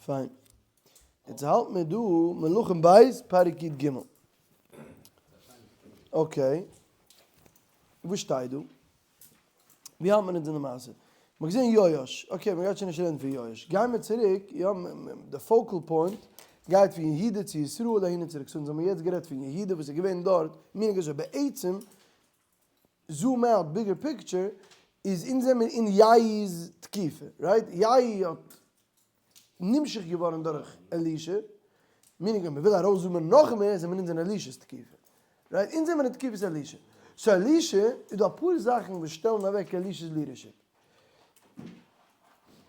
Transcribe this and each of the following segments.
פיין. יעצט האלט מיר דא מלכים ב' פרק י ג. okay. וואס שטייט דא? ווי האלט מען אונז אין די מעשה? מ'האט געזען יואש. okay, מ'גייט שוין נישט רעדן פון יואש. גייען מיר צוריק, יא, די focal point גייט פון יהודה צו ישראל אהין און צוריק. so אונז האבן יעצט גערעדט פון יהודה וואס איז געווען דארט, meaning אזוי בעצם zoom out bigger picture, איז אונז זעמיר אין יהוא'ס תקופה, right? יהוא האט נמשך געווארן דורך אלישע, meaning אויב מ'וויל ארויסזומען נאך מער זעמיר אונז אין אלישע'ס תקופה, right? אונז זעמיר אין תקופת אלישע. so אלישע, איז דא אפאר זאכן וואס שטעלן אוועק אלישע'ס leadership.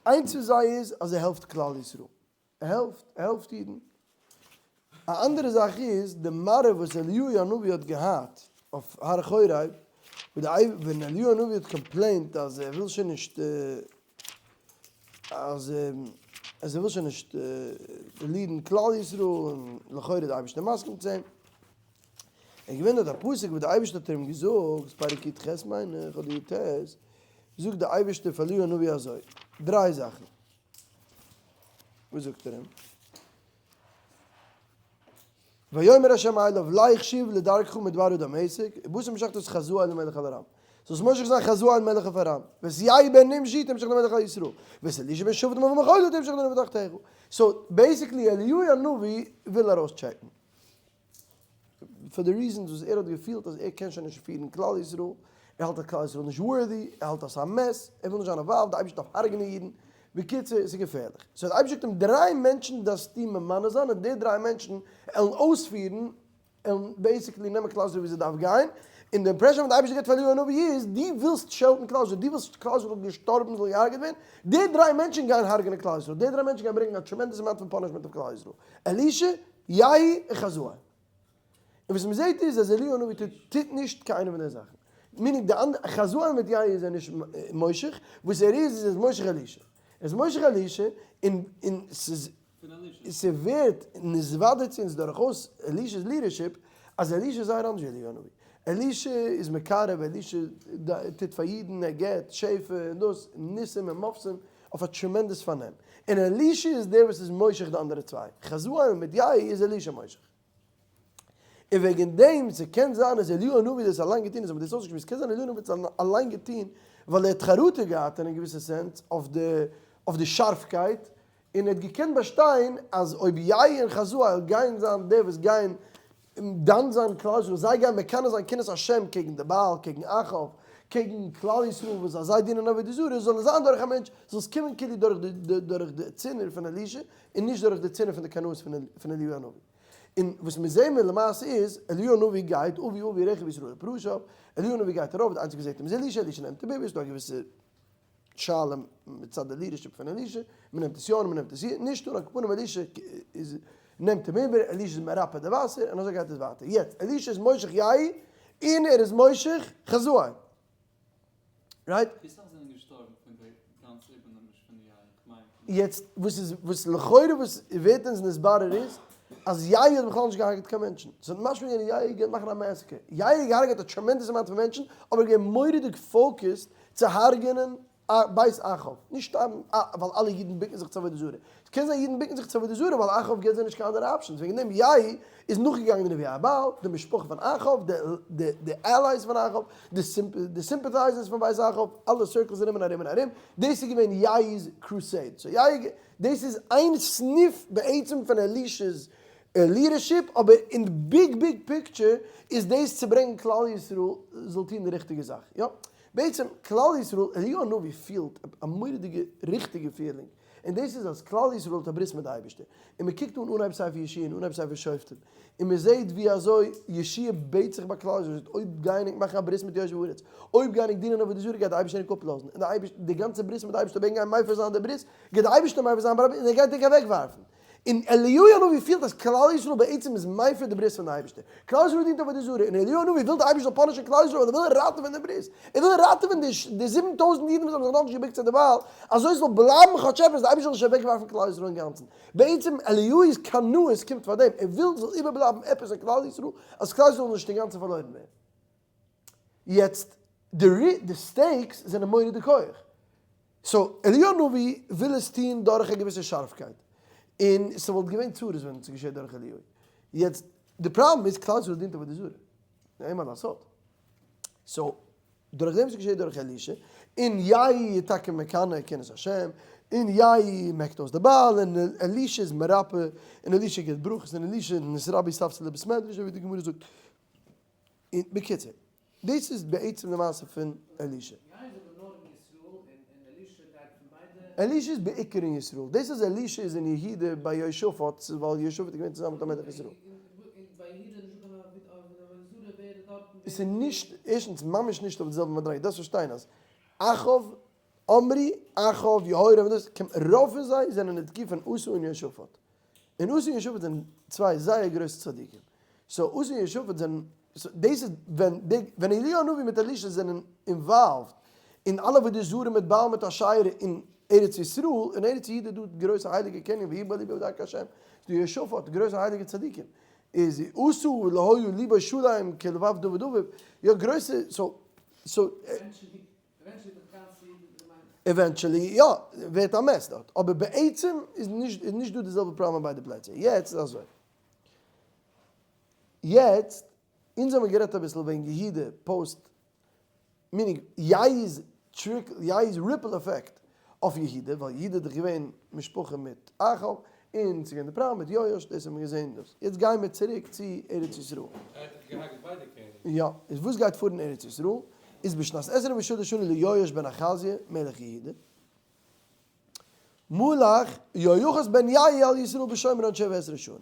איינס פון זיי איז אז ער העלפט כלל ישראל. ער העלפט, ער העלפט אידן. א אנדערע זאך איז די מראה וואס אליהו הנביא האט געהאט אויף הר חורב, ווען אליהו הנביא האט complained אז ער וויל שוין נישט אז אז ער וויל שוין נישט lead ן כלל ישראל און לכאורה איז די אייבערשטער מסכים צו אים, איז געווען דארט א פסוק וואס די אייבערשטער האט אים געזאגט, פרק י ח מיין איך אדער י ט, זאגט די אייבערשטער פאר אליהו הנביא אזוי, דריי זאכן. וואס זאגט ער אים? ויאמר ה' אליו לך שוב לדרכך מדבר דמשק, ובאת ומשחת את חזאל מלך על ארם. זאלסט מושח זיין חזאל מלך אויף ארם, ואת יהוא בן נמשי תמשח למלך על ישראל, ואת אלישע בן שפט אביל מחולה תמשח לנביא תחתיך. so basically אליהו הנביא וויל ארויסטשעקן. פאר די reasons וואס ער האט געפילט אז ער קען שוין נישט פירן כלל ישראל, ער האלט אז כלל ישראל איז נישט worthy, ער האלט אז ס'איז א mess, ער וויל נישט זיין involved, די אייבערשטער דארף הרג'נען אידן, בקיצור ס'איז געפערליך. so די אייבערשטער זאגט אים דריי מענטשן דארפסטו ממנה זיין און די דריי מענטשן עלן אויספירן, עלן basically נעמען כלל ישראל ווי זיי דארף גיין, און די impression וואס די אייבערשטער געבט פאר אליהו הנביא איז, דו ווילסט שעלטן כלל ישראל, דו ווילסט כלל ישראל זאל געשטארבן זאל געהארגעט ווערן, די דריי מענטשן גייען הרג'נען כלל ישראל, די דריי מענטשן גייען ברענגען א tremendous amount פון punishment אויף כלל ישראל, אלישע, יהוא און חזאל. און וואס מ'זעט איז אז אליהו הנביא טוט טוט נישט קיין איינע פון די זאכן. meaning די אנדערע, חזאל מיט יהוא איז ער נישט מושך, וואס ער איז איז ער איז מושך אלישע. ער איז מושך אלישע און און ס'איז ס'ווערט נתוודע צו אונז דורכאויס אלישע'ס leadership אז אלישע איז זייער אנדערש ווי אליהו הנביא. אלישע איז מקרב, אלישע טוט פאר אידן, ער געבט שפע און דאס, ניסים און מופתים. אויף א tremendous פארנעם, און אלישע איז דער וואס איז מושך די אנדערע צוויי, חזאל מיט יהוא איז אלישע מושך. און וועגן דעם, ס'קען זיין אז אליהו הנביא האט דאס אליין געטון, אונז האבן דאס אויסגעשמועסט, ס'קען זיין אליהו הנביא האט עס אליין געטון ווייל ער האט חרטה געהאט אין א געוויסע sense אויף די אויף די שארפקייט, און ער האט געקענט באשטיין אז אויב יהוא און חזאל גייען זיין די וואס גייען דן זיין כלל ישראל, זיי גייען מקנא זיין קנאת השם קעגן די בעל, קעגן אחאב, קעגן כלל ישראל וואס אז זיי דינען עבודה זרה, זאל עס זיין דורך א מענטש, זאל עס קומען כאילו דורך די דורך די צינור פון אלישע, און נישט דורך די צינור פון די קנאות פון אליהו הנביא. און וואס מיר זעהן מיר למעשה איז, אליהו הנביא גייט, אבי אבי רכב ישראל ופרשיו, אליהו הנביא גייט ארויף, די איינציגע וואס זעהט אים איז אלישע, אלישע נעמט אים איבער, ס'איז דא א געוויסע שאלה מצד די leadership פון אלישע, מען נעמט עס יא און מען נעמט עס נישט אן, על כל פנים אלישע איז נעמט אים איבער, אלישע איז מרפא די וואסער, און אזוי גייט עס ווייטער. יעצט, אלישע איז מושך יהוא, און ער איז מושך חזאל. right? ווי סאך זענען געשטארבן פון די גאנצע איבערנעמעניש פון יהוא? כ'מיין. יעצט, וואס איז, וואס לכאורה וואס ווערט אונז נתברר איז, אז יהוא האט בכלל נישט געהארגעט קיין מענטשן. ס'האט משמע געווען יהוא גייט מאכן א massacre. יהוא האט געהארגעט א tremendous amount פון מענטשן, אבער געווען מורא'דיג focused צו הרג'ענען בית אחאב, נישט סתם ווייל אלע אידן בוקן זיך צו עבודה זרה, ס'קען זיין אידן בוקן זיך צו עבודה זרה ווייל אחאב געבט זיי נישט קיין אנדערע options, וועגן דעם יהוא איז נאכגעגאנגען די נביאי הבעל, די משפחה פון אחאב, די allies פון אחאב, די sympathizers פון בית אחאב, אלע circles ארום און ארום און ארום, דאס איז געווען יהוא'ס crusade, so יהוא, דאס איז איין סניף בעצם פון אלישע'ס leadership, אבער אין די big big picture איז דאס צו ברענגען כלל ישראל זאל טון די ריכטיגע זאך, יא. בעצם כלל ישראל, אליהו הנביא פילט א מורא'דיגע ריכטיגע feeling, און דאס איז אז כלל ישראל האט א ברית מיט די אייבערשטער, און מען קוקט אן אנהייב ספר יהושע און אנהייב ספר שופטים, און מען זעט ווי אזוי יהושע בעט זיך ביי כלל ישראל, אויב גייען ענק מאכן א ברית מיט יושב הארץ, אויב גייען ענק דינען עבודה זרה גייט די אייבערשטער ענק אפלאזן, און די אייבערשטער, די גאנצע ברית מיט די אייבערשטער אויב ענק גייען מפר זיין די ברית, גייט די אייבערשטער מפר זיין ברבים און ער גייט ענק אוועקווארפן. און אליהו הנביא פילט אז כלל ישראל בעצם איז מפר די ברית פון די אייבערשטער, כלל ישראל דינט עבודה זרה, און אליהו הנביא וויל די אייבערשטער זאל punish ן כלל ישראל ווייל ער וויל ראטעווען די ברית, ער וויל ראטעווען די 7000 אידן וואס האבן זיך נאכנישט געבוקט צו די בעל, אזוי ס'זאל בלייבן כאטש עפעס, די אייבערשטער זאל נישט אוועקווארפן כלל ישראל אינגאנצן. בעצם אליהו'ס קנאות קומט פאר דעם, ער וויל ס'זאל איבערבלייבן עפעס אין כלל ישראל, אז כלל ישראל זאל נישט אינגאנצן פארלוירן ווערן. יעצט, די stakes זענען מורא'דיג הויך. so אליהו הנביא וויל עס טון דורך א געוויסע שארפקייט. און ס'וואלט געווען צרות ווען ס'געשעט דורך אליהו. יעצט, די פראבלעם איז כלל ישראל דינט עבודה זרה. אין מה לעשות. so, דורך דעם ס'געשעט דורך אלישע, און יהוא איז טאקע מקנא קנאת השם, און יהוא מעקט אויס די בעל, און אלישע איז מרפא, און אלישע גיבט ברכות, און אלישע נתרבה ספסל לבית מדרש, אזוי ווי די גמרא זאגט. און בקיצור, דאס איז בעצם די מעשה פון אלישע. יהוא איז אבער נאר אין ישראל און אלישע גייט פון ביידע. אלישע איז בעיקר אין ישראל. דאס אז אלישע איז אין יהודה ביי יהושפט איז ווייל יהושפט איז געווען צוזאמען מיט א מלך ישראל. און ביי יהודה איז נישטא קיין עבודה זרה ווער איז דארטן ווער עס איז נישט, ערשטנס ממש נישט אויף די זעלבע מדריגה, דארפסט פארשטיין אז אחאב, עמרי, אחאב, יהורם און דאס, רוב פון זיי זענען אין די תקופה פון אסא און יהושפט. און אסא און יהושפט זענען צוויי זייער גרויסע צדיקים. so אסא און יהושפט זענען, דאס איז ווען די, ווען אליהו הנביא מיט אלישע זענען involved אין אלע עבודה זרה מיט בעל מיט אשרה אין ארץ ישראל, אין ארץ יהודה איז דא גרויסע הייליגע קעניגן ויגבה לבו בדרכי השם, איז דא יהושפט גרויסע הייליגע צדיקים, איז אסא לא היה לבו שלם כלבב דוד אביו, יא גרויסע, so, so. eventually יא, ווערט א mess דארט, אבער בעצם איז נישט איז נישט דא די זעלבע פראבלעם ביי ביידע פלעצער, יעצט איז אזוי, יעצט אונז האבן גערעדט אביסל וועגן יהודה post, meaning יהוא'ס trick, יהוא'ס ripple effect אויף יהודה, ווייל יהודה איז דאך געווען משפחה מיט אחאב, און ס'איז געווען די פראבלעם מיט יואש, דאס האבן מיר געזען דאס, יעצט גייען מיר צוריק צו ארץ ישראל. ער האט דאך געהארגעט ביידע קעניגן. יא, איז וואס גייט פאר אין ארץ ישראל? איז בשנת 23 שנה ליואש בן אחזיה מלך יהודה, מלך יהואחז בן יהוא על ישראל בשומרון שבע עשרה שנה.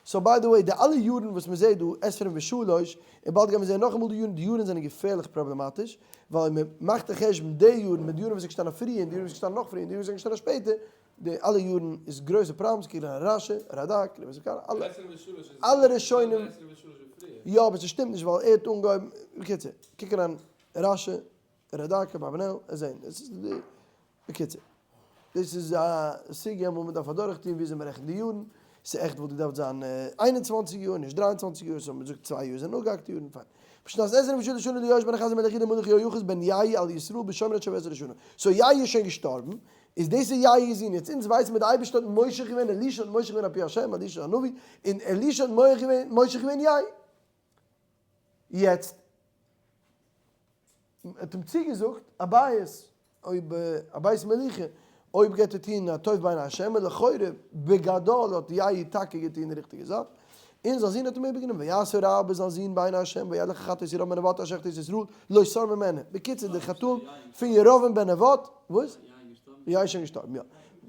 so by the way, די אלע יארן וואס מען זעט דא 23, און באלד גייען מיר זען נאכאמאל די יארן, די יארן זענען געפערליך פראבלעמאטיש, ווייל מען מאכט א חשבון די יארן מיט די יארן וואס איז געשטאנען פריער און די יארן וואס איז געשטאנען נאך פריער און די יארן וואס זענען געשטאנען שפעטער, די אלע יארן איז גרויסע problems, קוק אריין רשי, רדק, רבי יוסף קארו, אלע אלע ראשונים, יא אבער ס'שטימט נישט ווייל ער האט אנגעהויבן, בקיצור, קוק אריין רשי, רדק, אברבנאל, עס זעהן, עס איז די, בקיצור, דאס איז א סוגיא אמאל מ'דארף אדורך טוהן וויאזוי מ'רעכנט די יארן, ס'עכט וואלט געדארפט זיין 21 יאר נישט 23 יאר, so מ'זאגט צוויי יאר זענען אפגעהאקטע יארן, פיין. בשנת 23 שנה ליואש בן אחזיה מלך יהודה מלך יהואחז בן יהוא על ישראל בשומרון שבע עשרה שנה. so יהוא איז שוין געשטארבן, איז דאס איז יהוא'ס זון, יעצט אונז ווייסן מיר די אייבערשטער האט מושח געווען אלישע האט מושח געווען על פי השם אלישע הנביא, און אלישע האט מוח געווען מושח געווען יהוא. יעצט האט אים צוגעזאגט א בית, אויב א בית מלוכה, אויב גייט ער טון הטוב בעיני השם, און לכאורה בגדול האט יהוא טאקע געטון די ריכטיגע זאך, און זיין זון האט אים איבערגענומען, ויעש הרע ביי זיין זון בעיני השם, וילך אחר חטאות ירבעם בן נבט אשר החטיא את ישראל, לא סר ממנה. בקיצור די חטאים פון ירבעם בן נבט, וואס? יהוא איז שוין געשטארבן, יא.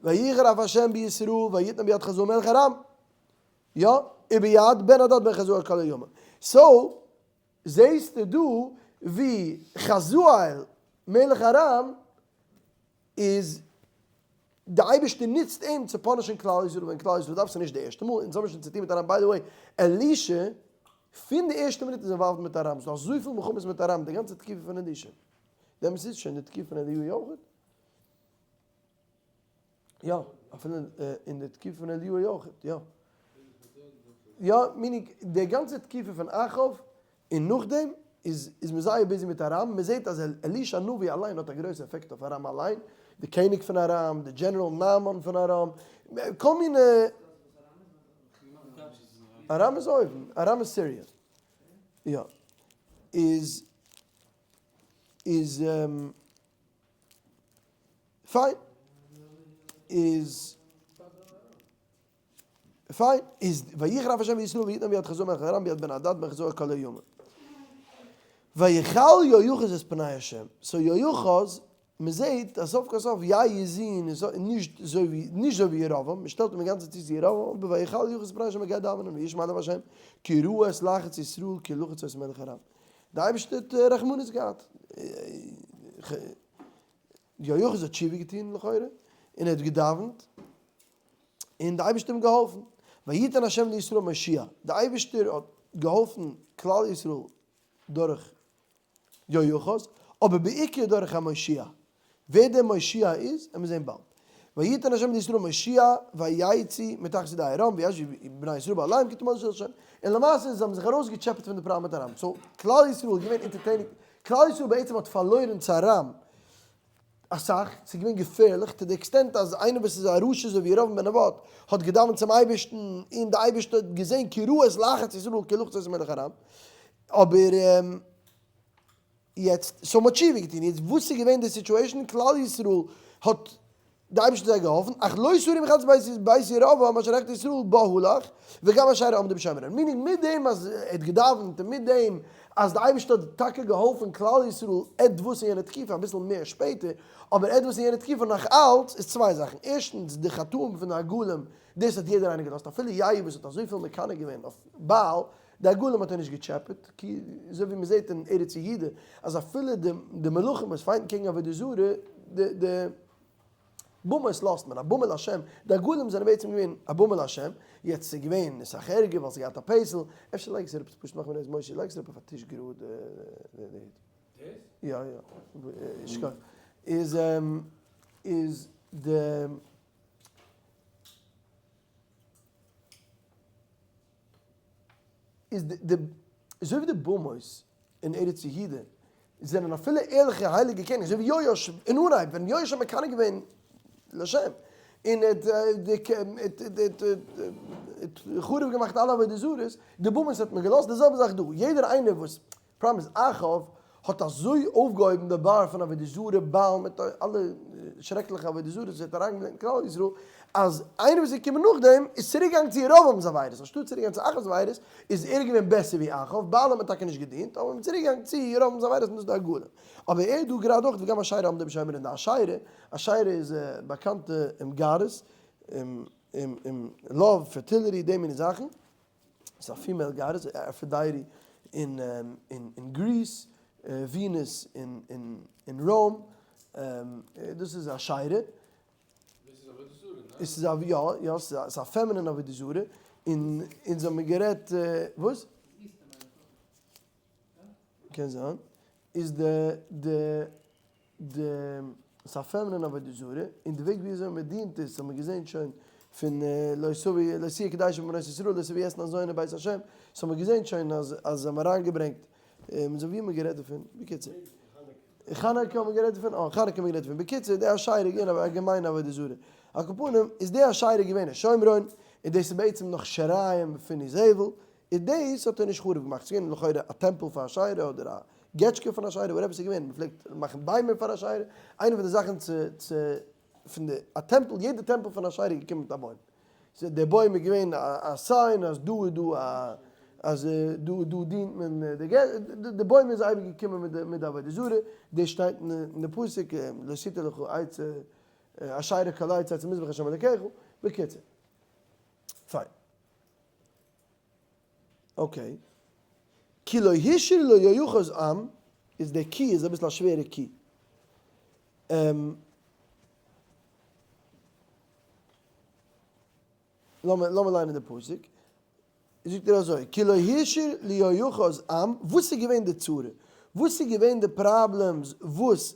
ויחר אף השם בישראל ויתנם ביד חזאל מלך ארם. יא, וביד בן הדד בן חזאל כל הימים. so, זעהסטו דא ווי חזאל מלך ארם איז די אייבערשטער נוצט אים צו punish ן כלל ישראל ווען כלל ישראל דארף, ס'איז נישט די ערשטע מאל, אונז האבן שוין צוטון מיט ארם, by the way, אלישע פון די ערשטע מינוט איז involved מיט ארם, ס'דא אזויפיל מלחמות מיט ארם די גאנצע תקופה פון אלישע, דעמאלטס איז שוין די תקופה פון אליהו אויך, יא, אפילו אין די תקופה פון אליהו אויך, יא. יא, meaning די גאנצע תקופה פון אחאב און נאכדעם איז איז מען זייער busy מיט ארם, מען זעט אז אלישע הנביא אליין האט א גרויסע עפעקט אויף ארם אליין, די קעניג פון ארם, די דזשענעראל נעמן פון ארם, כל מיני. ארם איז אויבן, ארם איז סיריע. יא. איז איז פיין. איז פיין, איז ויחר אף השם בישראל ויתנם ביד חזאל מלך ארם ביד בן הדד בן חזאל כל הימים. ויכל יהואחז את פני השם. so יהואחז, מען זעט אז סוף כל סוף יהוא'ס זון איז נישט אזוי ווי נישט אזוי ווי ירבעם, מען שטעלט אים אינגאנצן צו צו ירבעם, אבער ויכל יהואחז את פני השם גייט דאווענען וישמע אליו השם כי ראה את לחץ ישראל כי לחץ אותו מלך ארם. די אייבערשטער האט רחמנות געהאט. יהואחז האט תשובה געטון לכאורה, און ער האט געדאווענט. און די אייבערשטער האט אים געהאלפן, ויתן ה' לישראל מושיע, די אייבערשטער האט געהאלפן כלל ישראל דורך יהואחז, אבער בעיקר דורך א מושיע, ווער דער מושיע איז וועלן מיר זען באלד, ויתן ה' לישראל מושיע ויצאו מתחת ידי ארם וישבו בני ישראל באהליהם כתמול של השם, און למעשה זיי האבן זיך ארויסגעטשעפעט פון די פראבלעם מיט ארם, so כלל ישראל איז געווען אונטערטעניג, כלל ישראל בעצם האט פארלוירן צו ארם. אסאך, ס'איז געווען געפערליך, to the extent אז איינער וואס איז א רשע אזוי ווי ירבעם בן נבט האט געדאווענט צום אייבערשטן און די אייבערשטער האט געזען כי ראה את לחץ ישראל כי לחץ אותם מלך ארם, אבער יעצט, so מ'האט תשובה געטון, יעצט וואס איז געווען די situation, כלל ישראל האט די אייבערשטער זיי געהאלפן, אך לא סרו מחטאות בית ירבעם אשר החטיא ישראל בה הלך, וגם אשרה עמדה בשומרון, meaning מיט דעם אז ער האט געדאווענט און מיט דעם אז די אייבערשטער האט טאקע געהאלפן כלל ישראל עטוואס אין יענע תקופה, אביסל מער שפעטער, אבער עטוואס אין יענע תקופה נאך אלץ, איז צוויי זאכן, ערשטנס די חטאים פון די עגלים, דאס האט יעדער איינער געלאזט, אפילו יהוא וואס האט אזויפיל מקנא געווען אויף בעל, די עגלים האט ער נישט געטשעפעט, כי אזוי ווי מען זעט אין ארץ יהודה אז אפילו די מלכים וואס fight ן קעגן עבודה זרה, די במות לאזט מען, א במה להשם, די עגלים זענען בעצם געווען א במה להשם, יעצט ס'איז געווען אסאך ערגער ווייל ס'האט געהאט א פסל, אפשר לייג עס אראפ, פשוט מאך מיר אויס משה, לייג עס אראפ אויף א טיש גראד. דאס? יא יא, שכוח. איז איז די. איז די אזוי ווי די במות אין ארץ יהודה זענען אפילו ערליכע הייליגע קעניגן אזוי ווי יואש אין אנהייב ווען יואש האט מקנא געווען לשם און ער האט חרוב געמאכט אלע עבודה זרות, די במות האט מען געלאזט, די זעלבע זאך דא, יעדער איינער וואס פראבלעם איז אחאב האט אזוי אויפגעהויבן די באר פון עבודה זרה בעל מיט אלע שרעקליכע עבודה זרות וואס ער האט אריינגעברענגט אין כלל ישראל, אז איינער וואס איז געקומען נאכדעם איז צוריק געגאנגען צו ירבעם'ס עבירות, אנשטאט צוריק גיין צו אחאב'ס עבירות איז ער געווען בעסער ווי אחאב, בעל האט מען טאקע נישט געדינט אבער מען איז צוריק געגאנגען צו ירבעם'ס עבירות און דאס איז די הגדה. אבער ער דא גראדע אויך וגם אשרה עמדה בשומרון די אשרה, אשרה איז א באקאנטע goddess, love, fertility, די מיני זאכן. ס'איז א female goddess, אפראדייטי אין Greece, ווינוס אין Rome, דאס איז אשרה. דאס איז עבודה זרה, ניין? עס איז א, יא, יא, ס'איז א feminine עבודה זרה, און אונז האבן גערעדט, וואס? קען זיין. איז די, די, די, ס'איז א feminine עבודה זרה, און די וועג ווי אזוי מען דינט עס האט מען געזען שוין פון לא תביא לא תהיה קדשה בבנות ישראל לא תביא אתנן זונה בית השם, סאו האט מען געזען שוין אז אז זיי האבן אריינגעברענגט, אזוי ווי האט מען גערעדט דערפון? בקיצור. חנוכה האט מען גערעדט דערפון? אה, חנוכה האט מען גערעדט דערפון. בקיצור, די אשרה איז געווען א געמיינע עבודה זרה. על כל פנים, איז די אשרה געווען אין שומרון, און דאס איז בעצם נאך שיריים פון איזבל, און דאס האט ער נישט חרוב געמאכט, ס'איז געווען לכאורה א טעמפל פאר אשרה אדער א געטשקע פון אשרה, whatever ס'איז געווען, מ'פלעגט מאכן ביימער פאר אשרה, איינע פון די זאכן צו צו פון די א טעמפל, יעדע טעמפל פון אשרה איז געקומען מיט א בוים, סאו דער בוים איז געווען א sign אז דא איז דא א אז דא דא דינט מען די געט, די בוים איז אייביג געקומען מיט די מיט די עבודה זרה, דאס שטייט אין די פסוק לא תטע לך עץ אשרה כל עץ אצל מזבח השם אלקיך, בקיצור. פיין. okay. כי לא השאיר ליהואחז עם, איז די כי איז אביסל א שווערע כי. לאמיר ליינען די פסוק. זאגט ער אזוי, כי לא השאיר ליהואחז עם, וואס איז געווען די צרה? וואס איז געווען די problems וואס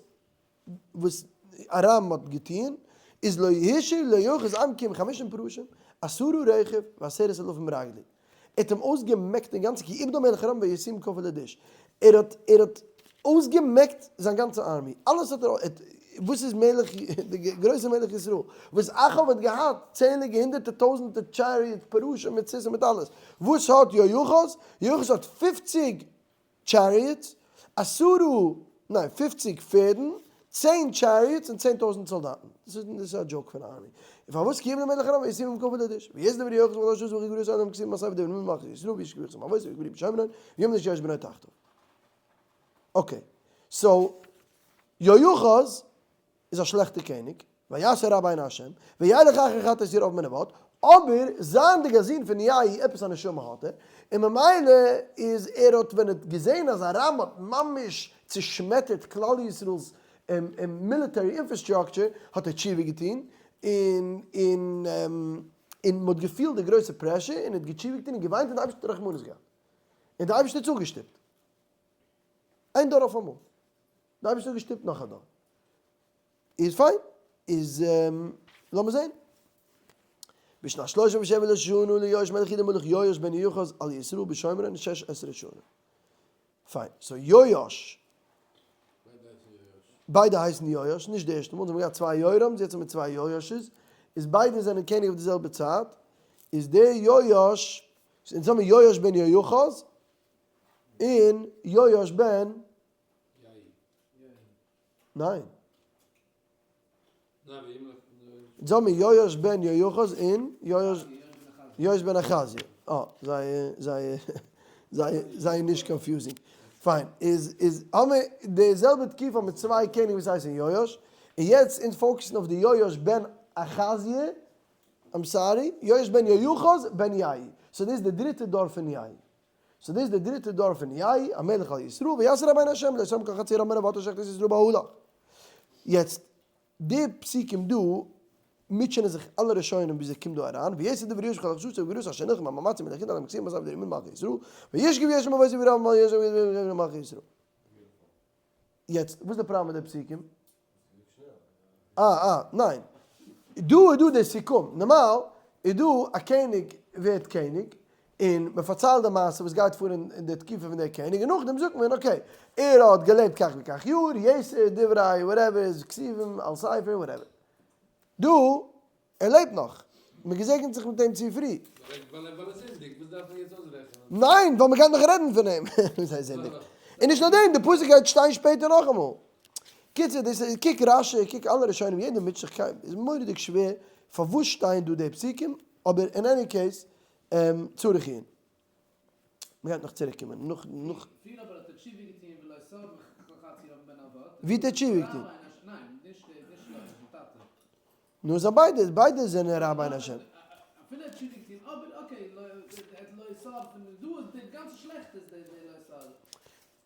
וואס ארם האט געטוהן איז לא השאיר ליהואחז עם כי אם חמשים פרשים עשרה רכב ועשרת אלפים רגלי ער האט אים אויסגעמעקט אינגאנצן כי איבדם מלך ארם וישימם כעפר לדשא ער האט ער האט אויסגעמעקט זיין גאנצע army אלעס האט ער וואס איז מלך די גרויסע מלך ישראל וואס אחאב האט געהאט צענדליגע הונדערטער טויזענטער chariots פרשים מיט סוסים מיט אלעס וואס האט יהואחז יהואחז האט פופציג chariots, עשרה, ניין, פופציג פערדן, 10 chariots און 10,000 סאלדאטן. דאס איז דאס איז א joke פון א army. און פארוואס כי איבדם מלך ארם וישימם כעפר לדשא. ויסת דברי יהואחז וכל אשר עשה וכי גרוע אדם כסיל מסעיף דברי מלכות ישראל וישכב יחסם אבותיו ויקברוהו בשומרון ויאמר איש יואש בנו תחתיו. okay. so יהואחז איז א שלעכטער קעניג, ויעש הרע בעיני השם, וילך אחרי חטאות ירבעם בן נבט, אבער זייענדיג א זון פון יהוא עפעס א נשמה האט ער, און ממילא איז ער האט ווען ער האט געזען אז ארם האט ממש צושמעטערט כלל ישראל'ס military infrastructure האט ער תשובה געטון, און און און מ'האט געפילט די גרויסע pressure און ער האט געתשובה געטון און געוויינט און די אייבערשטער האט רחמנות געהאט און די אייבערשטער האט צוגעשטופט איין דור אויפאמאל. די אייבערשטער האט געשטופט נאך א דור. איז פיין. איז לאמיר זען. בשנת שלושים ושבע לשנה ליואש מלך יהודה מלך יואש בן יהואחז על ישראל בשומרון שש עשרה שנה. פיין. so יואש. ווער איז יואש? ביידע הייסן יואש, נישט די ערשטע מאל, זיי האבן געהאט צוויי יורם'ס, יעצט האבן מיר צוויי יואש'ס, איז ביידע זענען קעניג אויף די זעלבע צייט, איז דער יואש, אונז האבן יואש בן יהואחז, און יואש בן. ניין. אונז האבן יואש בן יהואחז און יואש בן אחזיה. אה, זיי זיי זיי זיי נישט confusing. פיין, איז איז האבן מיר די זעלבע תקופה מיט צוויי קעניגן וואס הייסן יואש, און יעצט אונז focus ן אויף די יואש בן אחזיה, I'm sorry, יואש בן יהואחז בן יהוא. so דאס איז די דריטע דור פון יהוא. so דאס איז די דריטע דור פון יהוא, המלך על ישראל, ויעש הרע בעיני השם, ולא שם כל חצי ירבעם בן נבט אשר הכניס ישראל בהלה. יעצט, די פסוקים דא מוטשענען זיך אלע ראשונים ווי זיי קומט דא אריין, ויעשה דברי יואש וכל החששות וגבורתו אשר נלחם עם המציא מלך יהודה על המקצוע ומסע ודברי ימין מלכי ישראל, וישכב יואש עם אבותיו וירבעם בן יואש מלכי ישראל. יעצט, וואס איז די פראבלעם מיט די פסוקים? אה אה, ניין. דא איז דא די סיכום. נארמאל איז דא א קעניג ווערט קעניג, און מען פארציילט די מעשה וואס גייט פאר אין די תקופה פון דער קעניג, און נאכדעם זאגט מען okay, ער האט געלעבט כך וכך יאר, יתר דברי whatever איז כתובים על ספר whatever. דא, ער לעבט נאך. מען געזעגנט זיך מיט אים צו פרי. ווייל ער איז זינדיג, וואס דארף מען יעצט אויסרעכענען? ניין, ווייל מען גייט נאך רעדן פון אים. וואס הייסט זינדיג? און נישט נאר דעם, די פסוק גייט שטיין שפעטער נאכאמאל. קיצור, דאס איז, קוק רשי, קוק אלע ראשונים, יעדער מוטשט זיך, איז מורא'דיג שווער פארוואס שטייען דא די פסוקים, אבער אין any case, צריך עיון. מען גייט נאך צוריק קומען נאך נאך. פריער אבער האט ער תשובה געטון ולא סר וחצי ירבעם בן נבט. ווי האט ער תשובה געטון? ניין, נישט נישט יואש, זיין טאטע. נו זיי ביידע ביידע זענען רע בעיני השם. אפילו ער האט תשובה געטון אבער okay לא ער האט לא סר פון דא איז די גאנצע שלעכטס די די לא סר.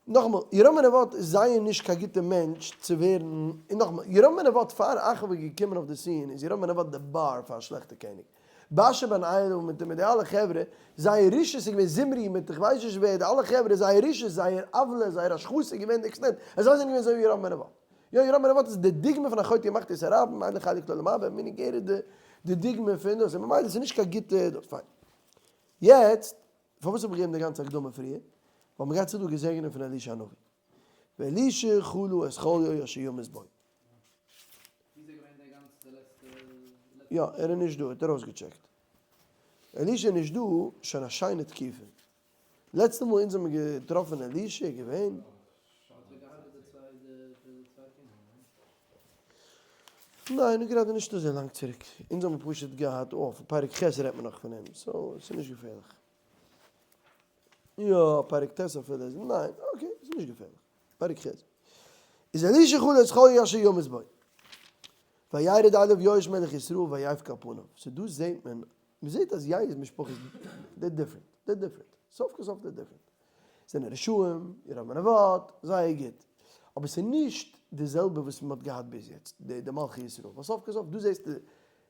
נאכאמאל, ירבעם בן נבט איז זייער נישט קיין גוטע מענטש צו ווערן, און נאכאמאל, ירבעם בן נבט פאר אחאב איז געקומען אויף די scene איז ירבעם בן נבט די bar פאר א שלעכטע קעניג. בעשא בן אלה מיט מיט די אלע חברה, זייער רשעות איז געווען זמרי מיט איך ווייס נישט ווער, די אלע חברה זייער רשעות, זייער עוולה, זייער השחתה איז געווען די extent, אז זיי זענען געווען אזוי ווי ירבעם בן נבט. יא, ירבעם בן נבט איז די דוגמא פון א חוטא ומחטיא את הרבים, אין לו חלק לעולם הבא, meaning ער איז די די דוגמא פון דאס, און ממילא איז נישט קיין גוטע דאס, פיין. יעצט, פארוואס האב איך געגעבן די גאנצע הקדמה פריער? ווייל מ'גייט זיך דא געזעגענען פון אלישע הנביא. ואלישע חלה את חליו אשר ימות בו. יא, ער איז נישט דא, ער האט ארויסגעטשעקט. אלישע איז נישט דא שוין א שיינע תקופה. לעצטע מאל אונז האבן געטראפן אלישע איז געווען. ניין, גראדע נישט אזוי לאנג צוריק. אונז האבן פשוט געהאט אויף פרק ח' רעדט מען נאך פון אים, so ס'איז נישט געפערליך. יא, פרק ט' אפילו איז, ניין, okay, ס'איז נישט געפערליך. פרק ח'. איז אלישע חלה את חליו אשר ימות בו. וירד אליו יואש מלך ישראל ויבך על פניו. so דא זעהט מען, מ'זעהט אז יאיר'ס משפחה איז they're different, they're different. סוף כל סוף they're different. זענען רשעים, ירבעם בן נבט, זייער גוט. אבער ס'איז נישט די זעלבע וואס מ'האט געהאט ביז יעצט, די מלכי ישראל. ווייל סוף כל סוף דא זעהסטו,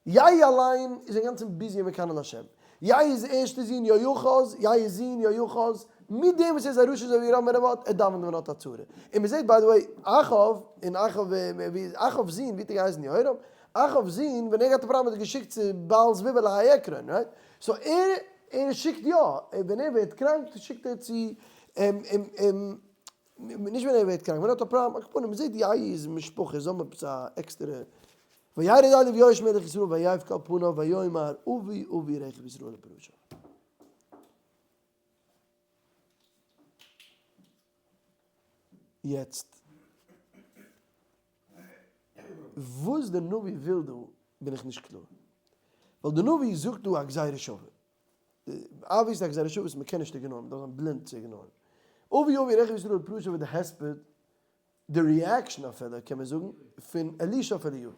יאיר אליין איז אינגאנצן busy מקנא להשם. יאיר'ס ערשטע זון יהואחז, יאיר'ס זון יהואחז, מיט דעם וואס ער איז א רשע אזוי ווי ירבעם בן נבט, ער דאווענט ווען ער האט א צרה. און מ'זעהט by the way, אחאב, און אחאב, ווי אחאב'ס זון, ווי האט ער געהייסן יהורם? אחאב'ס זון, ווען ער געהאט א פראבלעם האט ער געשיקט צו בעל זבוב אלהי עקרון, right? so ער ער שיקט יא, ווען ער ווערט קראנק שיקט ער צו נישט ווען ער ווערט קראנק, ווען ער האט א פראבלעם, על כל פנים מ'זעט יאיר'ס משפחה, זיי האבן עפעס א עקסטערע, וירד אליו יואש מלך ישראל ויבך על פניו ויאמר אבי אבי רכב ישראל ופרשיו. יעצט וואס דער נביא וויל דא בין איך נישט קלאר. ווייל דער נביא זאגט דא א גזירה שווה. obviously א גזירה שווה וואס מ'קען נישט ignore ן, מ'דארף זיין בלינד צו ignore ן. אבי אבי רכב ישראל ופרשיו די הספד, די reaction אפילו קען מען זאגן, פון אלישע אויף אליהו.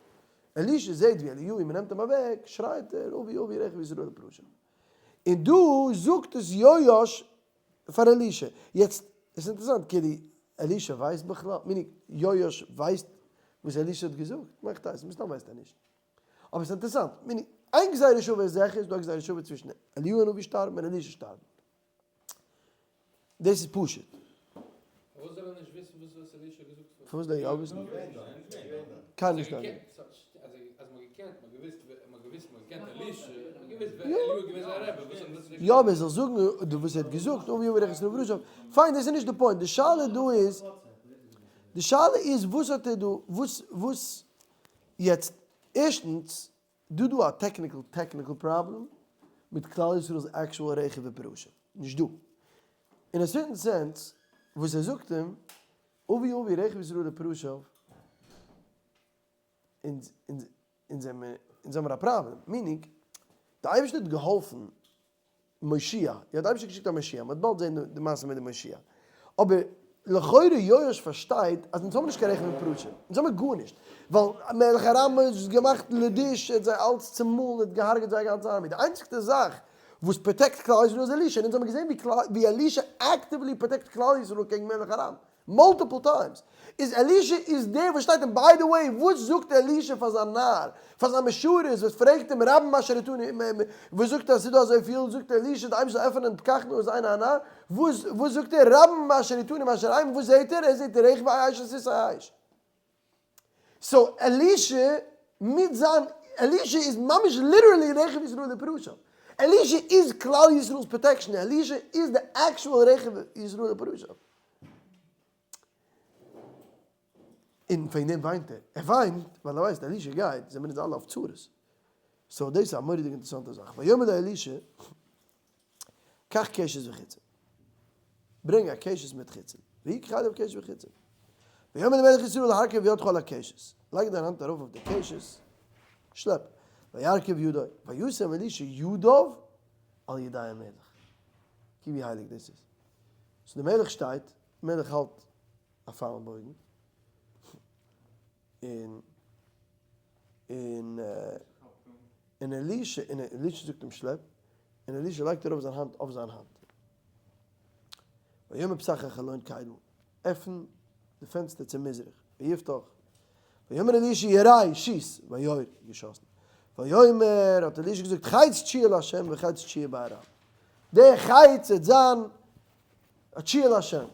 אלישע זעט ווי אליהו מ'נעמט אים אוועק, שרייט ער אבי אבי רכב ישראל ופרשיו. און דא זאגט עס יואש פאר אלישע. יעצט, עס איז אינטערעסאנט, כאילו אלישע ווייסט בכלל, meaning יואש ווייסט וואס אלישע האט געזאגט? מאכט אויס, מסתם ווייסט ער נישט. אבער עס איז אינטערעסאנט, meaning איין גזירה שווה איז זיכער, איז דא א גזירה שווה צווישן אליהו הנביא שטארבן און אלישע שטארבן. דאס איז פשוט. פארוואס זאל ער נישט וויסן וואס אלישע האט געזאגט? פארוואס זאל ער יא וויסן? קיינער נישט דארט. יא אבער ער זאל זאגן וואס ער האט געזאגט, אבי אבי רכב ישראל ופרשיו, פיין דאס איז נישט די point, די שאלה דא איז. די שאלה איז וואס האט ער דא, וואס, וואס, יעצט, ערשטנס, דא דא א technical technical problem מיט כלל ישראל'ס actual רכב ופרשים. נישט דא. אין א certain sense, וואס ער זאגט אים, אבי אבי רכב ישראל ופרשיו, אונז אונז אונז זעמיר אונז האמיר א problem. Meaning, די אייבערשטער האט געהאלפן מושיע, יא די אייבערשטער האט געשיקט א מושיע, מ'וועט באלד זען די מעשה מיט די מושיע, אבער לכאורה יואש פארשטייט אז אונז האבן נישט קיין רכב ופרשים, אונז האבן גארנישט, ווייל מלך ארם האט געמאכט לדיש, ער האט זיי אלץ צומאלן, ער האט געהארגעט זייער גאנצע army, די איינציגסטע זאך וואס protect כלל ישראל איז אלישע, און אונז האבן געזען ווי אלישע actively protect כלל ישראל קעגן מלך ארם. Multiple times, איז אלישע איז דער וואס שטייט און by the way וואס זאגט אלישע פאר זיין נער, פאר זיין משרת וואס פרעגט אים רבים אשר אתנו וואס זאגט אז ס'איז דא אזויפיל, זאגט אלישע די אייבערשטער זאל עפענען פקחנו את עיני הנער, וואס וואס זאגט ער רבים אשר אתנו מאשר הם, וואס זעהט ער, ער זעהט רכבי אש וסוסי אש. So אלישע מיט זיין, אלישע איז ממש literally רכב ישראל ופרשיו, אלישע איז כלל ישראל'ס protection, אלישע איז די actual רכב ישראל ופרשיו. און וועגן דעם וויינט ער, ער וויינט ווייל ער ווייסט אלישע גייט, זעמיר אונז אלע אויף צרות. So דאס איז א מורא'דיגע אינטערעסאנטע זאך, ויאמר לאלישע, קח קשת וחיצים, ברענג א קשת מיט חיצים, ויקח אליו קשת וחיצים, ויאמר למלך ישראל הרכב ידך על הקשת, לייג דיין האנט ארויף אויף די קשת, שלעפ, וירכב ידו, וישם אלישע ידיו על ידי המלך, קוק ווי הייליג דאס איז, so דער מלך שטייט, מלך האלט א פייל און בויגן, און און און אלישע און אלישע זאגט אים שלעפ, און אלישע לייגט ארויף זיין האנט אויף זיין האנט. ויאמר פתח החלון קדמה, עפן די פענסטער צו מזרח, ויפתח, ויאמר אלישע ירה, שיס, ויור, געשאסן. ויאמר, האט אלישע געזאגט, חץ תשועה לה' וחץ תשועה בארם. דער חץ וועט זיין א תשועה לה'.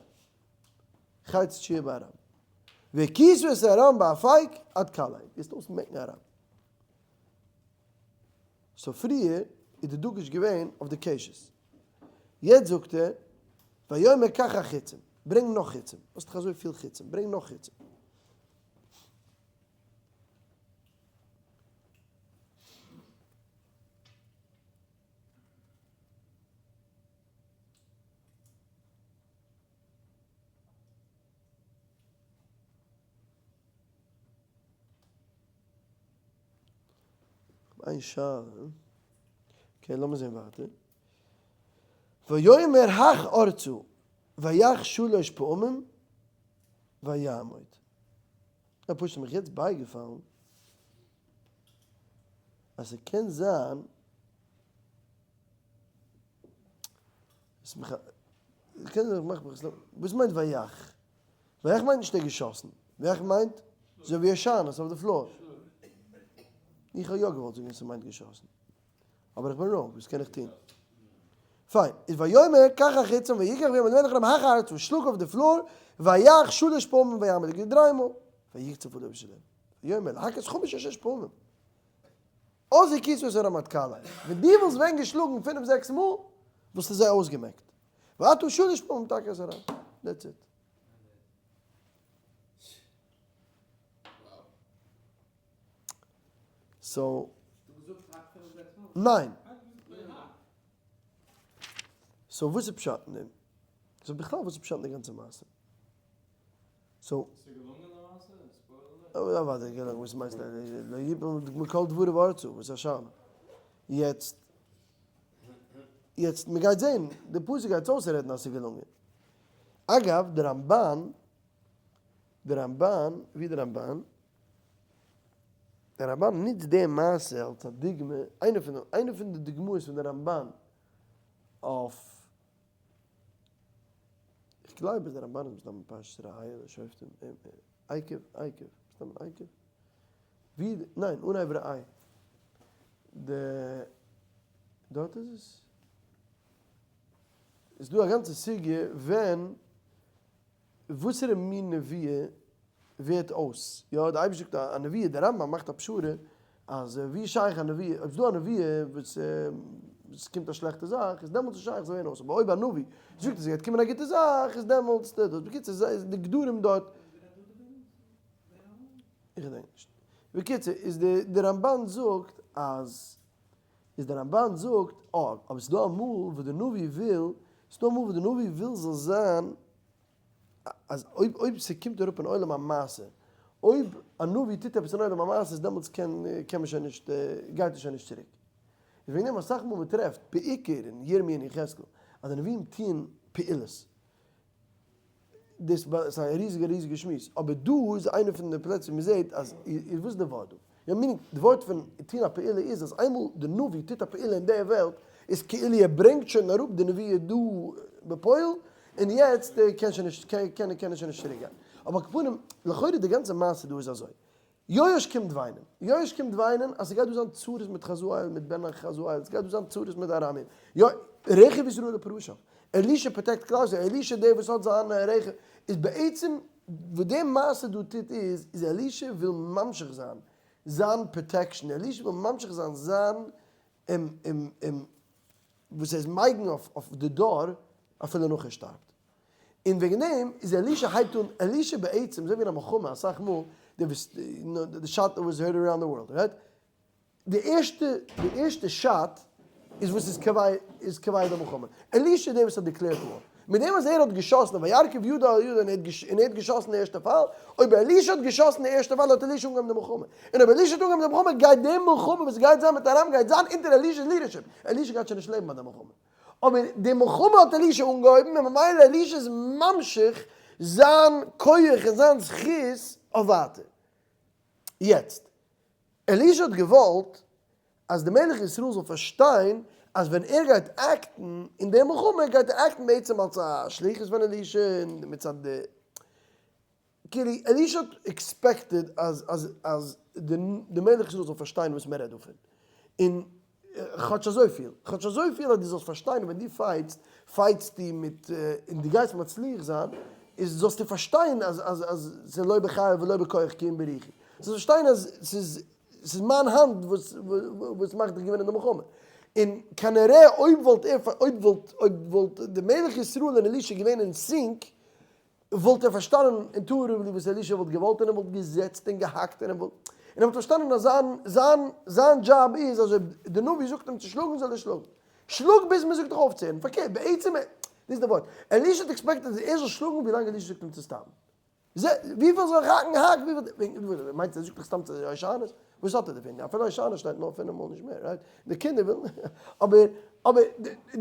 חץ תשועה בארם. והכיתו את ארם באפק עד כלה. גייסט אויסמעקן ארם. So פריער איז די דגוש געווען אויף די קשת. יעצט זאגט ער, ויאמר קח החיצים, ברענג נאך חיצים, האסט דאך אזוי פיל חיצים, ברענג נאך חיצים. איין שאלה. Okay, לאמיר זען ווייטער. ויאמר הך ארצה, ויך שלש פעמים, ויעמוד. א פשוט מיך יעצט בייגעפאלן, אז ס'קען זיין, וואס מיינט ויך? ויך מיינט נישט ער געשאסן, ויך מיינט אזוי ווי הושענות אויף די floor. איך האב יא געוואלט זאגן אז ס'מיינט געשאסן, אבער איך בין wrong, וואס קען איך טון? פיין, איז ויאמר קח החיצים ויקח ויאמר למלך ארם הך ארצה, שלאג אויף די floor, ויך שלש פעמים ויעמוד, דריי מאל, ויקצוף עליו שלם, ויאמר להכות חמש או שש פעמים. אז הכית את ארם עד כלה, ווען דו וואלסט ווען געשלאגן פינף זעקס מאל, וואלסטו זיי אויסגעמעקט. ואתה שלש פעמים תכה את ארם. That's it. So. ניין. So וואס איז פשט אין דעם? So בכלל וואס איז פשט אין די גאנצע מעשה? So. ס'איז געלונגען די מעשה? Spoiler alert. אוודאי געלונגען, וואס מיינסטו? לא יפול מכל דבריו ארצה, וואס איז א שאלה? יעצט, יעצט מ'גייט זעהן, די פסוק גייט אויסרעדן אז ס'איז געלונגען. אגב, די רמבן, די רמבן, ווי די רמבן? די רמבן נוצט די מעשה אלס א דוגמא, איינע פון, איינע פון די דוגמאות פון די רמבן אויף איך גלייב אז דער רמבן איז מסתם פרשת ראה אדער שופטים, עקב, עקב, מסתם עקב, ווי, ניין, אנהייב ראה, די, דארט איז עס? איז דא א גאנצע סוגיא ווען, וואסערע מין נביאה ווערט אויס, יא, די אייבערשטער זאגט א נביאה, דער רמב ם מאכט א פשרה אז ווי שייך א נביא, אויב ס'דא א נבואה וואס עס קומט א שלעכטע זאך, איז דעמאלטס נישט שייך זאל ווערן אויס, אבער אויב א נביא זאגט אז עס גייט קומען א גוטע זאך, איז דעמאלטס די דאס, בקיצור די גדרים דארט. איך געדענק נישט. בקיצור, איז די די רמבן זאגט אז, איז די רמבן זאגט, אה, אבער ס'איז דא אמאל וואס די נביא וויל, ס'איז דא אמאל וואס די נביא וויל זאל זיין, אז אויב אויב ס'קומט אראפ אין עולם המעשה, אויב א נביא טוט עפעס אין עולם המעשה איז דעמאלטס קען קען מען שוין נישט, גייט עס שוין נישט צוריק. איז וועגן דעם אסאך מאל מ'טרעפט, בעיקר אין ירמי' און יחזקאל, אז די נביאים טוען פעולות. דאס איז א ריזיגע ריזיגע שמועס, אבער דא איז איינע פון די פלעצער ווי מען זעט אז איז וואס איז די ווארט דא? יא meaning די ווארט פון טון א פעולה איז אז איינמאל די נביא טוט א פעולה אין די וועלט איז כאילו ער ברענגט שוין אראפ די נבואה דא בפועל און יעצט קען שוין נישט קען קען ער שוין נישט צוריק גיין. אבער על כל פנים לכאורה די גאנצע מעשה דא איז אזוי, יואש קומט וויינען, יואש קומט וויינען אז ס'גייט דא זיין צרות מיט חזאל, מיט בן חזאל, ס'גייט דא זיין צרות מיט די ארמים, יא, רכב ישראל לפרשיו, אלישע protect כלל ישראל, אלישע דער וואס האט זיין רכב, איז בעצם וואס די מעשה דא טוט איז, איז אלישע וויל ממשיך זיין זיין protection, אלישע וויל ממשיך זיין זיין וואס ער איז מגן אויף די דור אפילו נאך ער שטארבט. און וועגן דעם איז אלישע הייבט אן, אלישע בעצם אזוי ווי אין א מלחמה אסאך מאל, די shot was heard around the world, right? די ערשטע, די ערשטע shot איז וואס איז קובע, איז קובע די מלחמה. אלישע איז דער וואס האט declared war. מיט דעם אז ער האט געשאסן, וירכב ידו על ידו און ער האט געשאסן די ערשטע פייל, אויב אלישע האט געשאסן די ערשטע פייל האט אלישע אנגעהויבן די מלחמה. און אויב אלישע האט אנגעהויבן די מלחמה גייט די מלחמה וואס גייט זיין מיט ארם גייט זיין אונטער אלישע'ס leadership. אלישע גייט שוין נישט לעבן ביי די מלחמה. אבער די מלחמה האט אלישע אנגעהויבן און ממילא אלישע איז ממשיך זיין כח און זיין זכות אויף ווייטער. יעצט, אלישע האט געוואלט אז די מלך ישראל זאל פארשטיין אז ווען ער גייט act ן אין די מלחמה גייט ער act ן בעצם אלס א שליחות פון אלישע און מצד די כאילו אלישע האט expected אז אז אז די מלך ישראל זאל פארשטיין וואס מען רעדט דא פון, און כאטש אזויפיל, כאטש אזויפיל אז דו זאלסט פארשטיין ווען דו fight סט, fight סטו מיט, און דו גייסט מצליח זיין, איז זאלסטו פארשטיין אז אז אז ס'איז לא בחיל ולא בכח כי אם ברוחי, זאלסט פארשטיין אז ס'איז ס'איז מיין האנט וואס וואס מאכט דיך געווינען די מלחמה, און כנראה אויב וואלט ער אויב וואלט אויב וואלט די מלך ישראל און אלישע געווען אין sync, וואלט ער פארשטאנען intuitively וואס אלישע וואלט געוואלט און ער וואלט געזעצט און געהאקט און ער וואלט און ער וואלט פארשטאנען אז זיין זיין זיין דזשאב איז אז אויב די נביא זאגט אים צו שלאגן זאל ער שלאגן. שלאג ביז מען זאגט דיך אויפצוהערן. פארקערט בעצם דאס איז די ווארט. אלישע האט expected אז ער זאל שלאגן ווילאנג אלישע זאגט אים צו stop ן. וויפיל זאל איך האקן האק וויפיל מיינסט ער זאגט דיך סתם צו הושענות? וואס האט ער דערפון? אפילו הושענות שטייט נאר פינף מאל נישט מער, right? די קינדער ווילן, אבער אבער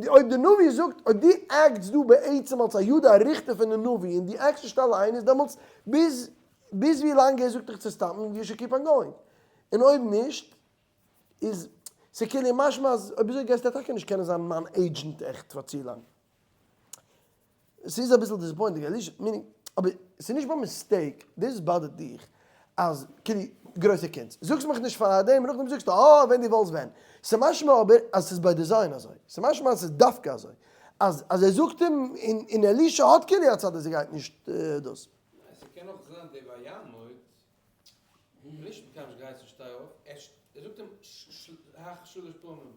אויב די נביא זאגט, אויב דו act סט דא בעצם אלס א ידא אריכתא פון די נביא און דו act סט נישט אליין איז דעמאלטס ביז ביז ווי לאנג ער זאגט דיך צו stop ן you should keep on going, און אויב נישט איז ס'כאילו משמע אז אויב אזוי גייסטו טאקע נישט קענען זיין מיין agent עכט פאר צו לאנג. ס'איז אביסל disappointing, אלישע, meaning, אבער ס'איז נישט ביי mistake, דאס באדערט דיך אז כאילו גרויסע קונץ, זאגסט מיך נישט פארדעם, נאכדעם זאגסטו אה ווען דו וואלסט ווען, ס'משמע אבער אז ס'איז by design אזוי, ס'משמע אז ס'איז דווקא אזוי, אז אז ער זאגט אים און אלישע האט כאילו א צד אז ער גייט נישט דאס. ניין, ס'קען אויך זיין די ויעמוד נישט מקיים נישט געהייסן שטיי אויף, ער זאגט אים הך שלש פעמים.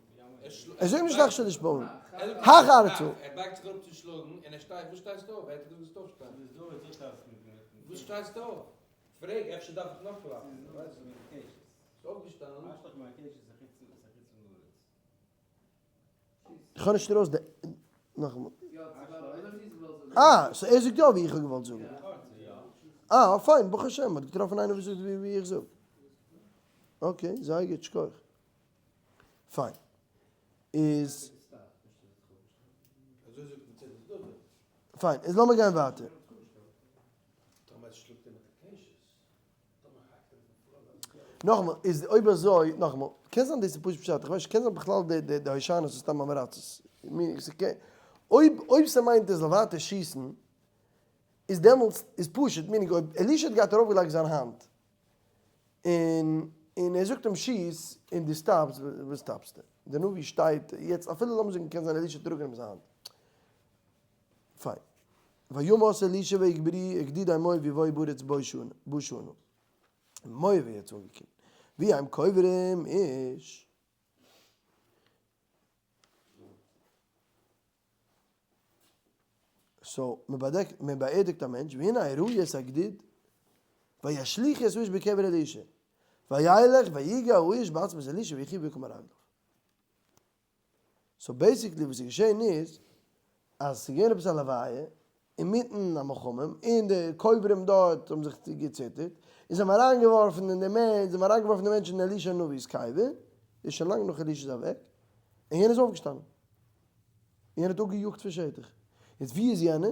ער זאגט נישט הך שלש פעמים, הך ארצה. ער בייגט זיך אראפ צו שלאגן און ער שטייט, וואס שטייסטו אויף? ווער האט דיר געזאגט זאלסט אויפשטיין? וואס שטייסטו אויף? פרעג, אפשר דארף איך נאך קלאפן? ביסט אויפגעשטאנען? איך האב נישט ארויס די, נאכאמאל. אה, so ער זאגט יא ווי איך האב געוואלט זאגן. אה, פיין, ברוך השם, מ'האט געטראפן איינער וואס זאגט ווי איך זאג. okay, זייער גוט, שכוח. פיין. איז. פיין, איז לאמיר גיין ווייטער. נאכאמאל, איז אויב אזוי, נאכאמאל, קען זיין דאס איז פשוט פשט, איך ווייס נישט, קען זיין בכלל די די די הושענות איז סתם עם הארצות. אויב אויב ס'מיינט ער זאל ווייטער שיסן, איז דעמאלטס איז פשוט, meaning אויב אלישע האט געהאט ארויפגעלייגט זיין האנט, און און ער זאגט אים שיס, און דו stop סט, וואס stop סטו? די נביא שטייט, יעצט אפילו לאמיר זאגן קען זיין אלישע האט אראפגענומען זיין האנט. פיין. וימת אלישע ויקברוהו וגדודי מואב יבואו בארץ בא שנה. מואב איז יעצט אנגעקומען. והם קוברים איש. so, מען באדעקט, מען באערדיגט א מענטש, והנה ראו את הגדוד. וישליכו את האיש בקבר אלישע, וילך ויגע האיש בעצמות אלישע ויחי ויקום על רגליו. so basically וואס איז געשען איז, אז ס'איז געווען עפעס א לוויה אינמיטן א מלחמה, און די קוברים דארט האבן זיך געציטערט, און זיי האבן אריינגעווארפן אין די מענטש, זיי האבן אריינגעווארפן די מענטש אין אלישע הנביא'ס קבר, איז שוין לאנג נאך אלישע איז אוועק, און יענער איז אויפגעשטאנען, און יענער האט אפגעיאגט פון שטח. יעצט ווי איז יענער?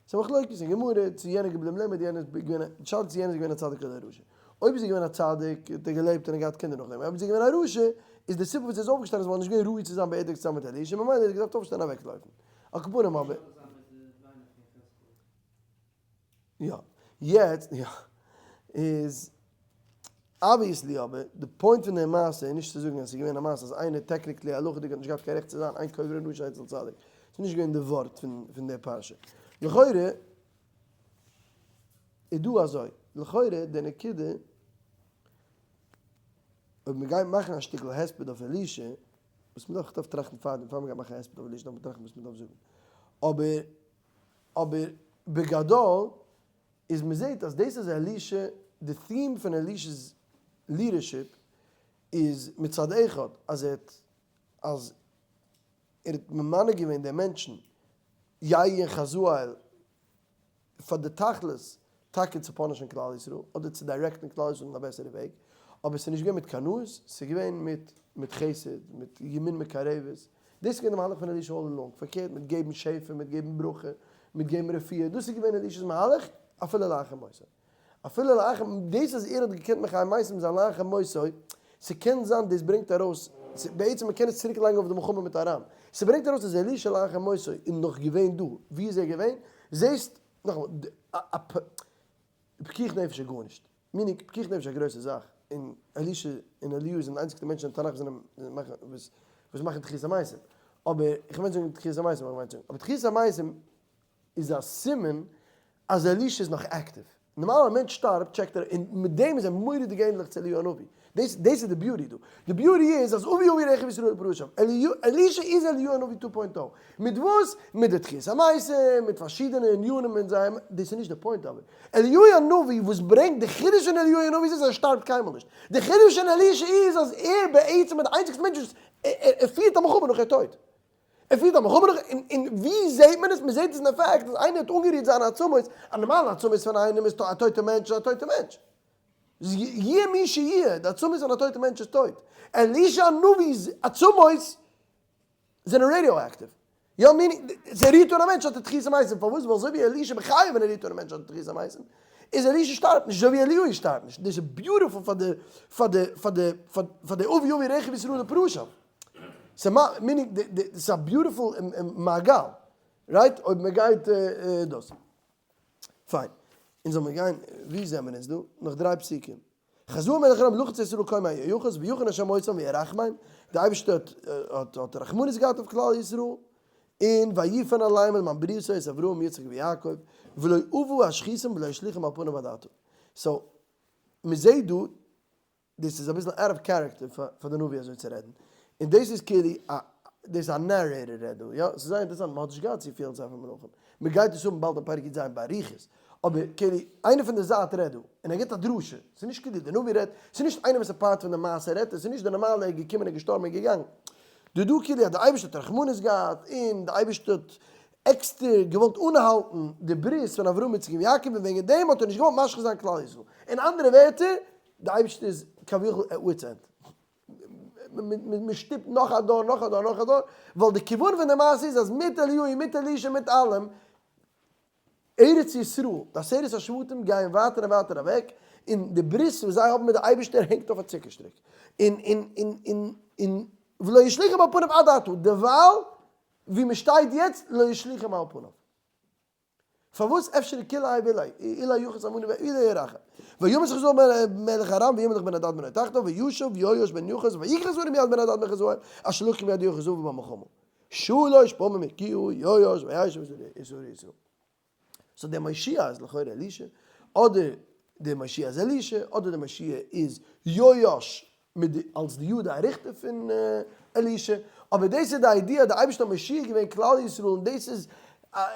ס'איז א מחלוקת אין גמרא צו יענער איז געבליבן לעבן אדער יענער איז געווען א, די שאלה צו יענער איז געווען א צדיק אדער א רשע. אויב איז ער געווען א צדיק האט ער געלעבט און ער געהאט קינדער נאכדעם, אויב איז ער געווען א רשע איז די סיבה וואס ער איז אויפגעשטאנען איז ווייל נישט געווען ראוי צו זיין באערדיגט צוזאמען מיט אלישע ממילא האט ער געדארפט אויפשטיין און אוועקלויפן. על כל פנים אבער. יא. יעצט יא. איז obviously אבער די point פון די מעשה איז נישט צו זאגן אז ס'איז געווען א מעשה אז איינער technically הלכה'דיג האט נישט געהאט קיין רעכט צו זיין אין קוברין רשע אצל צדיק. ס'איז נישט געווען די ווארט פון די פרשה. לכאורה איז דא אזוי, לכאורה די נקודה אויב מ'גייט מאכן א שטיקל הספד אויף אלישע, וואס מ'דארף דארף טראכטן פארדעם, פאר מ'גייט מאכן א הספד אויף אלישע דארף מען טראכטן וואס מ'דארף זאגן. אבער אבער בגדול איז מ'זעהט אז דאס אז אלישע, די theme פון אלישע'ס leadership איז מצד אחד אז ער האט אז ער האט ממנה געווען די מענטשן יהוא און חזאל פאר די תכלית טאקע צו punish ן כלל ישראל אדער צו direct ן כלל ישראל אין א בעסערע וועג, אבער ס'איז נישט געווען מיט קנאות, ס'איז געווען מיט מיט חסד, מיט ימין מקרבת, דאס איז געווען די מהלך פון אלישע all along, פארקערט מיט געבן שפע, מיט געבן ברכה, מיט געבן רפואה, דאס איז געווען אלישע'ס מהלך אפילו לאחר מותו. אפילו לאחר, דאס אז ער האט געקענט מחיה מתים זיין לאחר מותו, ס'קען זיין דאס ברענגט ארויס, בעצם מ'קען עס צוריק לייגן אויף די מלחמה מיט ארם, ס'ברענגט ארויס אז אלישע לאחר מותו איז נאך געווען דא, ווי איז ער געווען? זעסט, נאכאמאל, א פיקוח נפש איז גארנישט, meaning פיקוח נפש איז א גרויסע זאך, און אלישע און אליהו זענען די איינציגסטע מענטשן אין תנך וואס זענען מאכן וואס מאכן תחיית המתים, אבער איך מיין זאגן תחיית המתים, איך מיין זאגן, אבער תחיית המתים איז א סימן אז אלישע איז נאך active. נארמאל א מענטש שטארבט טשעקט ער און מיט דעם איז ער מורא'דיג ענדליך צו אליהו הנביא. דאס דאס איז די beauty דא. די beauty איז אז אבי אבי רכב ישראל ופרשיו. אלישע איז אליהו הנביא two point o. מיט וואס? מיט די תחיית המתים, מיט פארשידענע ענינים אין זיי, דאס איז נישט די point אבער. אליהו הנביא וואס ברענגט די חידוש אין אליהו הנביא איז אז ער שטארבט קיינמאל נישט. די חידוש אין אלישע איז אז ער בעצם איז די איינציגסטע מענטש וואס ער פירט א מלחמה נאך ער טויט. ער פירט א מלחמה נאך, און ווי זעהט מען עס? מען זעהט עס אין די fact אז איינער האט אנגערירט זיינע עצמות, א נארמאלע עצמות פון איינעם איז א טויטע מענטש איז א טויטע מענטש. יהיה מי שיהיה, די עצמות פון א טויטע מענטש איז טויט. אלישע הנביא'ס עצמות זענען radioactive. יא meaning, ס'רירט אן א מענטש האט ער תחיית המתים, פארוואס? ווייל אזוי ווי אלישע בחייו ווען ער רירט אן א מענטש האט ער תחיית המתים, איז אלישע שטארבט נישט, אזוי ווי אליהו שטארבט נישט. דאס איז beautiful פאר די פאר די פאר די פאר די אבי אבי רכב ישראל ופרשיו. meaning ס'איז א beautiful מעגל, right? אויב מ'גייט דאס. פיין. אונז זאל מיר גיין, ווי זעמיר אונז דא? נאך דריי פסוקים. חזאל מלך ארם לחץ ישראל כה יחוס ויחן השם אותם וירחמם, די אייבערשטער האט האט רחמנות געהאט אויף כלל ישראל, און ויפן עליהם למען בריתו את אברהם יצחק ויעקב, ולא אבו השחיתם ולא השליכם על פניו עד עתה. so, מ'זעהט דא דאס איז אביסל out of character פאר די נביא אזוי צו רעדן, און דאס איז כאילו א, דאס איז א narrator רעדט דא, יא, ס'איז זייער אינטערעסאנט, מ'האט נישט געהאט צופיל ספר מלכים, מ'גייט עס האבן באלד אין פרק י"ז באריכות, אבער כאילו איינער פון די זייט רעדט דא, און ער גיבט א דרשה, ס'איז נישט כאילו די נביא רעדט, ס'איז נישט איינער וואס איז part פון די מעשה רעדט ער, ס'איז נישט די נארמאלע ער איז געקומען און געשטארבן און געגאנגען, דא דא כאילו אז די אייבערשטער האט רחמנות געהאט, און די אייבערשטער האט עקסטער געוואלט אנהאלטן די ברית פון אברהם יצחק און יעקב און וועגן דעם האט ער נישט געוואלט משחית זיין כלל ישראל, אין אנדערע ווערטער, די אייבערשטער איז כביכול at wit's end. מען שטופט נאך א דור, נאך א דור, נאך א דור, ווייל די כיוון פון די מעשה איז אז מיט אליהו און מיט אלישע מיט אלעם, ארץ ישראל, די עשרת השבטים גייען ווייטער און ווייטער אוועק, און די ברית וואס זיי האבן מיט די אייבערשטער הענגט אויף א צוקער שטריק. און און און און און ולא ישליכם על פניו עד עתה, דערווייל ווי מען שטייט יעצט לא ישליכם על פניו. פארוואס אפשר כולי האי ואולי אולי יחוס עמנו ואולי ירחם וימת חזאל מלך ארם וימלך בן הדד בנו תחתיו וישוב יואש בן יוחס ויקח זרע מיד בן הדד בן חזאל אשר לקח מיד יוחס אביו במלחמה שלש פעמים הכיהו יואש וישב את ישראל. so דער מושיע איז לכאורה אלישע, אדער דער מושיע איז אלישע, אדער דער מושיע איז יואש מיט די אלס די יוד הריכטער פון אלישע, אבער דאס איז די idea, די אייבערשטער האט מושיע געווען כלל ישראל און דאס איז.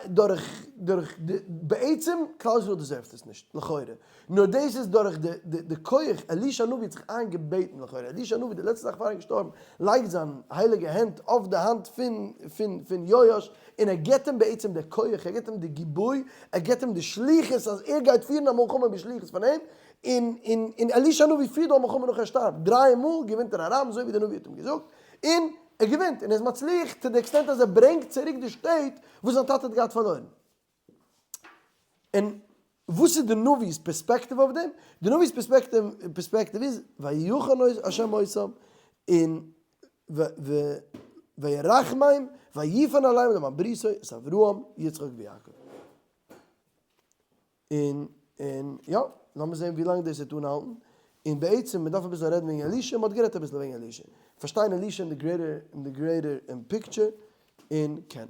דורך דורך די בעצם כלל ישראל deserve ט עס נישט לכאורה, נאר דאס איז דורך די די די כח, אלישע הנביא האט זיך איינגעבעטן לכאורה, אלישע הנביא די לעצטע זאך פאר ער איז געשטארבן לייגט זיין הייליגע הענט אויף די האנט פון פון פון יואש און ער גיבט אים בעצם די כח, ער גיבט אים די גיבוי, ער גיבט אים די שליחות אז ער גייט פירן א מלחמה בשליחות פון אים, און און און אלישע הנביא פירט דא א מלחמה נאך ער שטארבט, דריי מאל געווינט ער ארם אזוי ווי די נביא האט אים געזאגט, און ער געווינט און ער איז מצליח to the extent אז ער ברענגט צוריק די שטעט וואס זיין טאטע האט געהאט פארלוירן. און וואס איז די נביא'ס פערספעקטיוו אויף דעם? די נביא'ס פערספעקטיוו איז ויחן ה' אותם און וירחמם ויפן עליהם למען בריתו את אברהם יצחק ויעקב. און און יא, לאמיר זען ווי לאנג דאס וועט אנהאלטן, און בעצם מען דארף אביסל רעדן וועגן אלישע, מען האט גערעדט אביסל וועגן אלישע, פארשטיין אלישע אין די greater אין די greater picture, און קען.